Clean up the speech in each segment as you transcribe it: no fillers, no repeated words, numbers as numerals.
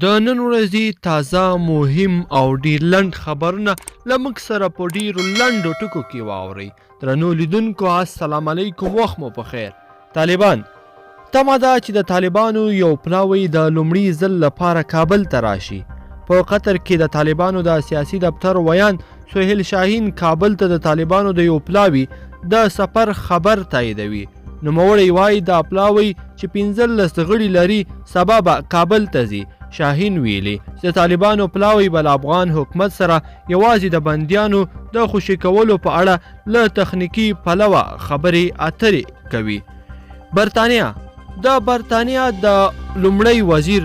د نن ورځې تازه، مهم او ډیر لنډ خبرونه له موږ سره په ډیرو لنډو ټکو کې واورئ. درنو لیدونکو السلام علیکم، وخت مو په خیر. طالبان تمه ده چې د طالبانو یو پلاوی د لومړي ځل لپاره کابل ته راشي. په قطر کې د طالبانو د سیاسي دفتر ویاند سهیل شاهین کابل ته د طالبانو د یو پلاوي د سفر خبر تاییدوي. نوموړی وايي دا پلاوی چې 15 غړي لري سبا به کابل ته ځي. شاهین ویلي چې د طالبانو پلاوی به له افغان حکومت سره یوازې د بندیانو د خوشې کولو په اړه له تخنیکي پلوه خبرې اترې کوي. برتانیا د برتانیا د لومړی وزیر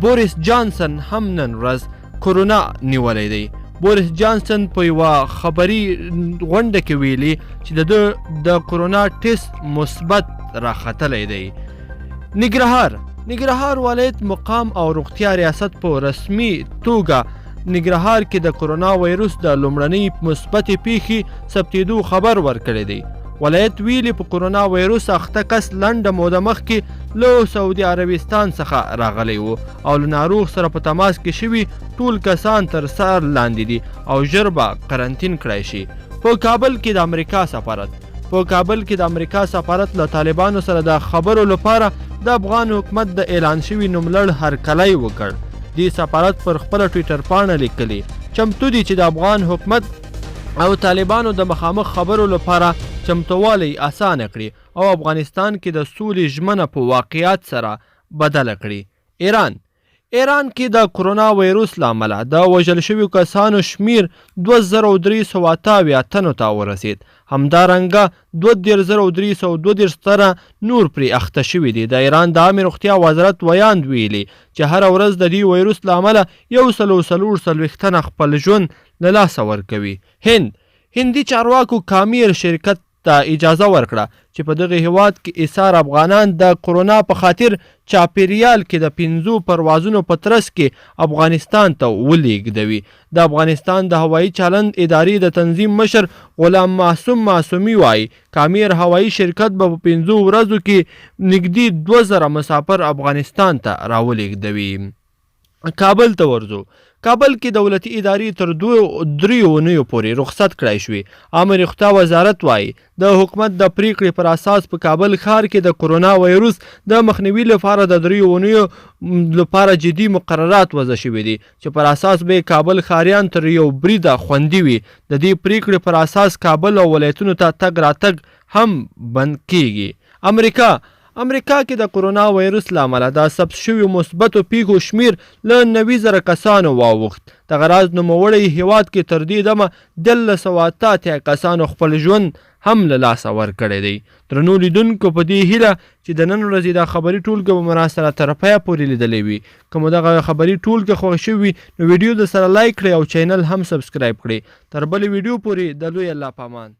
بوریس جانسن هم نن ورځ کرونا نیولی دی. بوریس جانسن په یوه خبري غونډه کې ویلي چې د ده د کرونا ټیسټ مثبت راختلی دی. ننګرهار ولایت مقام او روغتیا ریاست په رسمي توګه ننګرهار کې د کرونا ویروس د لومړنۍ مثبتې پیښې ثبتېدو خبر ورکړی دی. ولایت ویلي په کرونا ویروس اخته کس لنډه موده مخکې له سعودي عربستان څخه راغلی و او له ناروغ سره په تماس کې شوي ټول کسان تر څار لاندې دي او ژر به قرنطین کړای شي. په کابل کې د امریکا سفارت په کابل کې د امریکا سفارت له طالبانو سره د خبرو لپاره د افغان حکومت د اعلان شوي نوملړ هرکلی وکړ. دې سفارت پر خپله ټویټر پاڼه لیکلي، چمتو دي چې د افغان حکومت او طالبانو د مخامخ خبرو لپاره چمتووالی اسانه کړي او افغانستان کې د سولې ژمنه په واقعیت سره بدله کړي. ایران ایران کې د کرونا ویروس له امله د وژل شویو کسانو شمیر 2378 تنو ته ورسید. همدارنګه 32332 تنه نور پرې اخته شوي دي. د ایران د عامې روغتیا وزارت ویاند ویلي چې هره ورځ د دې ویروس له امله 144 تنه خپل ژوند له لاسه ورکوي. هند هندي چارواکو کامیر شرکت ته اجازه ورکړه چې په دغه هیواد کې ایسار افغانان د کرونا په خاطر چاپیریال کې د 5 پروازونو په ترڅ کې افغانستان ته ولیږدوي. د افغانستان د هوایي چلند ادارې د تنظیم مشر غلام معصوم معصومي وایي کامیر هوایي شرکت به په 5 ورځو کې نږدې 2000 مسافر افغانستان ته راولیږدوي. کابل ته ورځو. کابل کې دولتي ادارې تر 2-3 اونیو پورې رخصت کړای شوې. عامې روغتیا وزارت وایي د حکومت د پریکړې پر اساس په کابل ښار کې د کرونا ویروس د مخنیوي لپاره د 3 اونیو لپاره جدي مقررات وضع شوي دي چې پر اساس به کابل ښاریان تر یو بریده خوندي وي. د دې پریکړې پر اساس کابل او ولایتونو ته تګ راتګ هم بند کیږي. امریکا کې د کرونا ویروس له امله د ثبت شویو مثبتو پیښو شمیر له 90,000 کسانو واوښت. دغه راز نوموړی هیواد کې تر دې دمه 1388 کسانو خپل ژوند هم له لاسه ورکړی دی. درنو لیدونکو په دې هیله چې د نن ورځې دا خبري ټولګه به مو راسره تر پایه پورې لیدلې وي. که مو دغه خبري ټولګه خوښ شوې وي نو ویډیو در سره لایک کړئ او چینل هم سبسکرایب کړئ. تر بلې ویډیو پورې د لوی الله په امان.